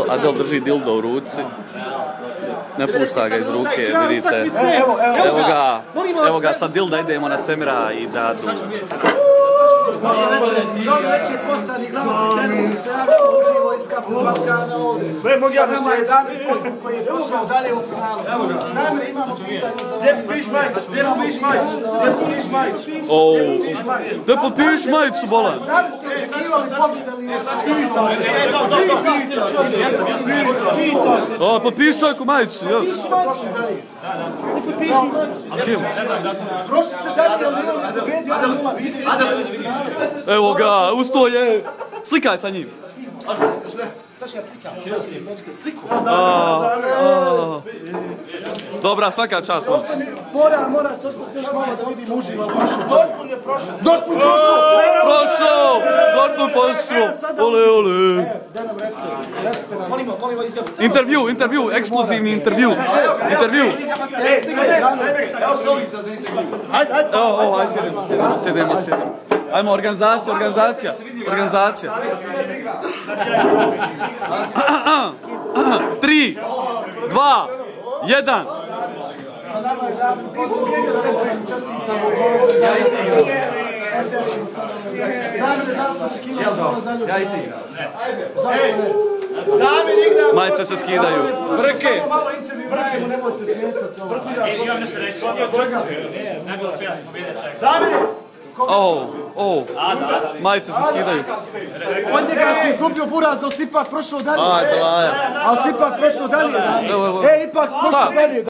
Adel drži dildo u ruci. Ne pušta ga iz ruke, vidite. Evo ga, sa dilda idemo na Semira i Dadu. Dobro večer, poštovani gledalci, trenutno se javljamo uživo iz Kafe Balkana ovdje. Sa nama je Damir Potpun koji je prošao dalje u finalu. Damir, imamo pitanje za vas. Gdje potpiš majicu? Gdje potpiš majicu, bolan? Da li ste očekivali pobjedali ovo? Potpiš čovjeku majicu, jel? Prošli ste dalje, ali on je pobedio 1-0. Evo ga, usto je. Slikaj sa njim. Saška, slikam. Dobra, svaka čast. Mora, to što još malo da vidim uživo. Dortmund je prošao. Dortmund pošao. Ole. Da nam recite nam. Molimo izjavu. Intervju, ekskluzivni intervju. Evo stolica za intervju. Ajde. Sjedemo. Ajmo, organizacija. 3, 2, 1. Sa nama je Damir Potpun, čestitamo. Damir, da li ste očekivali malo za ljubim? Ja i ti. Zašto ne? Damir igra! Majice se skidaju. Brke! Samo malo intervju radimo, nemojte smetati. Imam nešto reći. Damir! Majice se skidaju. Od njega si izgubio buraz, ali si ipak prošao dalje. Ajde. Ali si ipak prošao dalje. Ipak prošao dalje.